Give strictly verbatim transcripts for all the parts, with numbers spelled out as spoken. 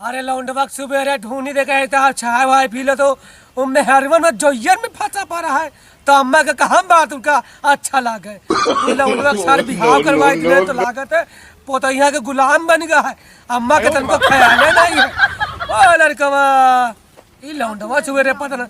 अरे लौंडवा के सुबेरे ढूंढी देखे है तो चाय वाय पी लो तो वो मेहरवन में जोइयन में फंसा पड़ा है। तो अम्मा के कहाँ बात उनका अच्छा लागे। ये लौंडवा के सार बिहाव करवाई दिले तो लागत है पोतैया के गुलाम बन गया है। अम्मा के तनको ख्याले नहीं है। ओ लड़कवा, ई लौंडवा सुबेरे पता ना।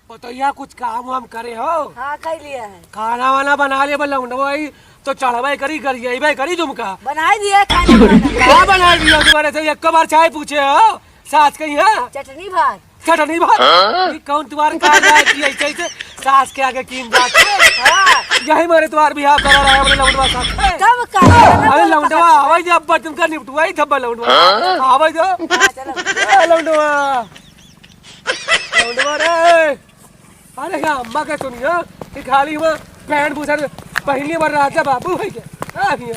पतोहिया कुछ काम वाम करे हो? हाँ, कर लिया है। खाना वाना बना लिया, बस लौंडवा आई तो चढ़बे करी, गरियाबे करी तुमका। बनाई दिया खाना वाना। का बनाई दिया तुम्हारे से? एक बार चाय पूछे हो सास के यहाँ? चटनी भात। चटनी भात? हाँ? ये कौन तुम्हारे काम आए कि ऐसे ऐसे सास के आगे कीम जात है? हाँ। यही मारे तुम्हारे बिहाव करा रहा है अपने लौंडवा साथ है। तब का? अरे लौंडवा आवे जब तुमका निपटवाई तब लौंडवा। हाँ? आवे जो। हाँ, चलो। ए, लौंडवा। लौंडवा रे। अरे यहाँ अम्मा के सुनिया कि खाली वहाँ पैंट बुशर्ट पहनले बर राजा बाबू है क्या? हाँ, भैया।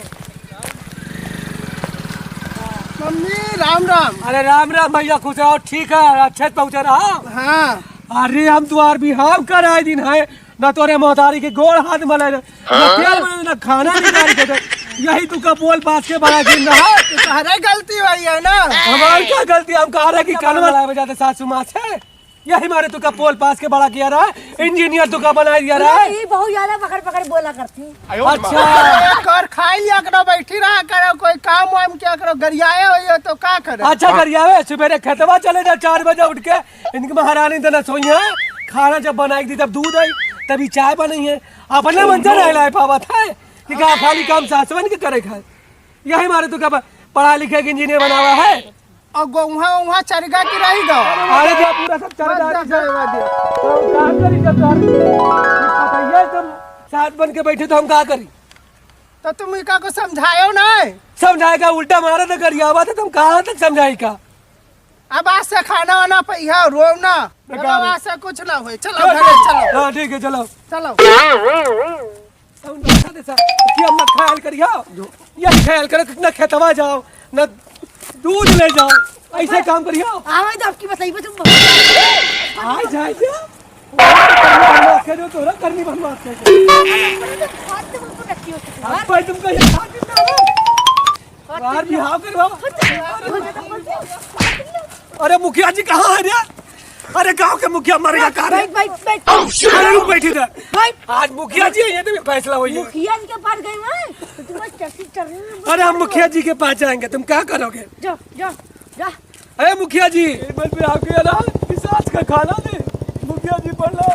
मम्मी, राम राम। अरे राम राम भैया, खुश रहो, ठीक है, अच्छे से पहुँचे रहा। हाँ। अरे हम तुम्हार बिहाव कराए दिन है, न तोरे मोहतारी के गोड़ हाथ मले, न तेल मले, न खाना निकाल के दे। यही तू का बोल पास के बड़ा दिन रहा। तो तहरे गलती हुई है ना। हमारी क्या गलती, हम कहा रहे कि कान वाला बजाते सासू माँ से। यही मारे तुका पोल पास के बड़ा किया रहा, इंजीनियर तुका बनाई दिया रहा। ये बहुत ज्यादा पकड़ पकड़ बोला करती। अच्छा। कर खाई लिया करो, बैठी रहा करो, कोई काम वाम किया करो, गरियाए हो ये तो का करे? अच्छा गरियावे, सुबेरे खेतवा चले जा चार बजे उठ के, इनकी महारानी तना सोई है, खाना जब बनाई दी तब दूध आई, तभी चाय बनी है, अपने मन से नहीं लाए पावत है, कि का खाली काम सासवन के करे खाए। यही मारे तुका प-, पढ़ा लिखे के इंजीनियर बनावा है। और गो-, उहाँ, उहाँ चरिगा की रही गो। अरे जो पूरा सब चल मत रहा है। जा, जा, जा। तो हम का करी जब तोहर पतैया तुम साथ बन के बैठे तो हम का करी? तो तुम इका को समझायो नहीं? समझाए का उल्टा मारा तो गरियावा था, तुम कहाँ तक समझाई का? अब आज से खाना वाना पे यहाँ रो ना। बेकार अब है। आज से कुछ ना होए। चलो चलो, घरे चलो। चलो। हाँ, ठीक है, चलो। चलो। कौन बात है सर? कि हम ना ख्याल करियो। ये ख्याल करो, कितना खेतवा जाओ, ना दूध ले जाओ, ऐसे काम करियो। आवे तो आपकी बताइए तुम। आ जाए क्या? करनी बनवा के दो, तोरा करनी बनवा के दो। हाथ तो बिल्कुल रखी हो सकती है। आप भाई तुमको ये साथ में डालो। बाहर बिहाव करवा। अरे मुखिया जी कहाँ है रे? अरे गांव के मुखिया मरेगा का रे? बैठ, बैठ, बैठ। अरे रुक बैठी रे। बैठ। आज मुखिया जी है, ये तो फैसला होइए। मुखिया जी के पास गए हैं, तो तुम्हारी चर्ची चल रही है। अरे हम मुखिया जी के पास जाएंगे, तुम क्या करोगे? जा, जा, जा। अरे मुखिया जी, ये मत बिहाव किया ना, इस आज का खाना दे। मुखिया जी पढ़ लो।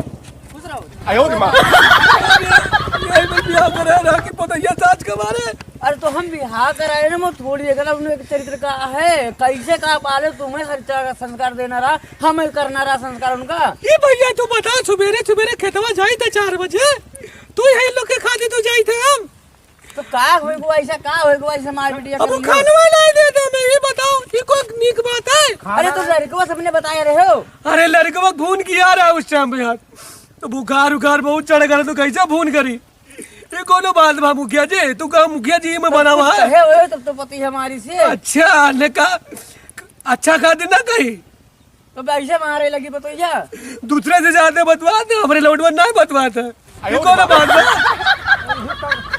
खुश रहो। आयो रे माँ। यही में बियाह करे रहा कि पतैया सास के मारे। अरे तो हम बियाह कराए ना, मैं थोड़ी देखा ना उन्हें चरित्र का है, कैसे का पाले तुम्हें हर तरह का संस्कार देना रहा, हमें करना रहा संस्कार उनका। ये भैया तू बता, सुबेरे सुबेरे खेतवा जाई थे चार बजे, तू यही लोग के खाती तू जाई थे हम। तो का होई गो ऐसा, का होई गो ऐसा मार बिटिया अब करियो? खानवा नहीं देता मैं, ये बताओ, ये कोई नीक बात है? अरे तो लड़कवा सबने बताए रहे हो। अरे लड़कवा खून किया रहा उस टाइम पे यार, तो बुखार उखार बहुत चढ़ गया, तो कैसे फोन करी? ये कोनो बात बा मुखिया जी? तू कहा मुखिया जी में बना हुआ है? कहे हुए तब तो पति हमारी से। अच्छा, ने कहा अच्छा खातिर ना कही। तो ऐसे मारे लगी बतैया। दूसरे से जाते बतवाते, हमारे लौटवा ना बतवाते। ये कोनो बात बा?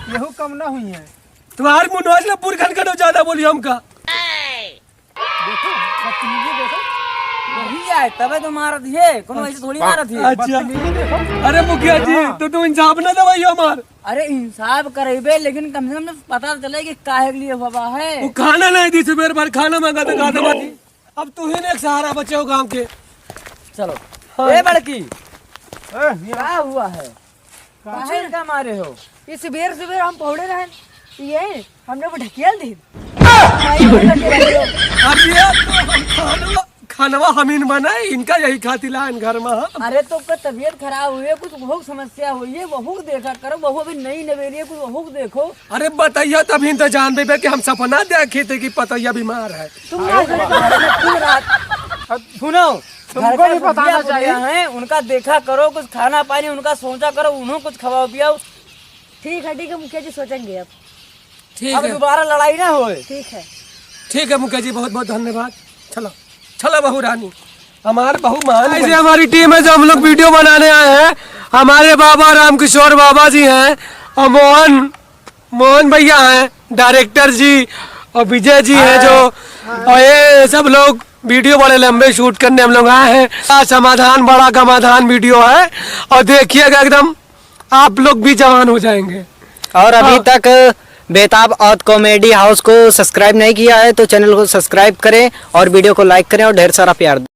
यहू कम ना हुई है। तुम्हारे मुनवाज ना पुरखन करो ज्यादा बोली हमका। देखो, बदतमीजी देखो। वही आए, तबे तो मारत है, कोनो ऐसे थोड़ी मारत है। अच्छा। बदतमीजी देखो। अरे मुखिया जी, हाँ। तो तू इंसाफ ना दवाई हमार। अरे इंसाफ करेबे, लेकिन कम से कम तो पता तो चले कि काहे के लिए हुआ है। वो खाना नहीं दी सुबह बार, खाना मांगा तो खाना मत दी। अब तू ही ने एक सहारा बचे हो गांव के। चलो। हाँ। ए बड़की, ए, ये का हुआ है? काहे का मारे हो? ये सुबेर सुबेर हम पौड़े रहन, ये हमने वो ढकेल दी। अब ये तो हम खानवा, खानवा हमीन बनाए, इनका यही खातिर लान घर में हम। अरे तो का तबीयत खराब हुई है, कुछ बहुत समस्या हुई है, वहू देखा करो, वहू अभी नई नवेली है, कुछ वहू देखो। अरे बताइए, तभी तो जान देबे कि हम सपना देखे थे कि पतैया बीमार है। तुम ना सुनो, तुमको भी बताना चाहिए। हैं, उनका देखा करो, कुछ खाना पानी उनका सोचा करो, उन्हों कुछ खवाओ पियाओ। ठीक है, ठीक है मुखिया जी, सोचेंगे अब। ठीक अब है। दोबारा लड़ाई ना होए। ठीक है। ठीक है मुखिया जी, बहुत बहुत धन्यवाद। चलो, चलो बहू रानी, हमार बहू मान ऐसे गई। हमारी टीम है जो हम लोग वीडियो बनाने आए हैं, हमारे बाबा रामकिशोर बाबा जी हैं और मोहन मोहन भैया हैं, डायरेक्टर जी, और विजय जी हैं, जो और ये सब लोग वीडियो बड़े लंबे शूट करने हम लोग आए हैं। बड़ा समाधान, बड़ा गमाधान वीडियो है, और देखिएगा, एकदम आप लोग भी जवान हो जाएंगे। और अभी हाँ। तक बेताब औध कॉमेडी हाउस को सब्सक्राइब नहीं किया है तो चैनल को सब्सक्राइब करें और वीडियो को लाइक करें और ढेर सारा प्यार दें।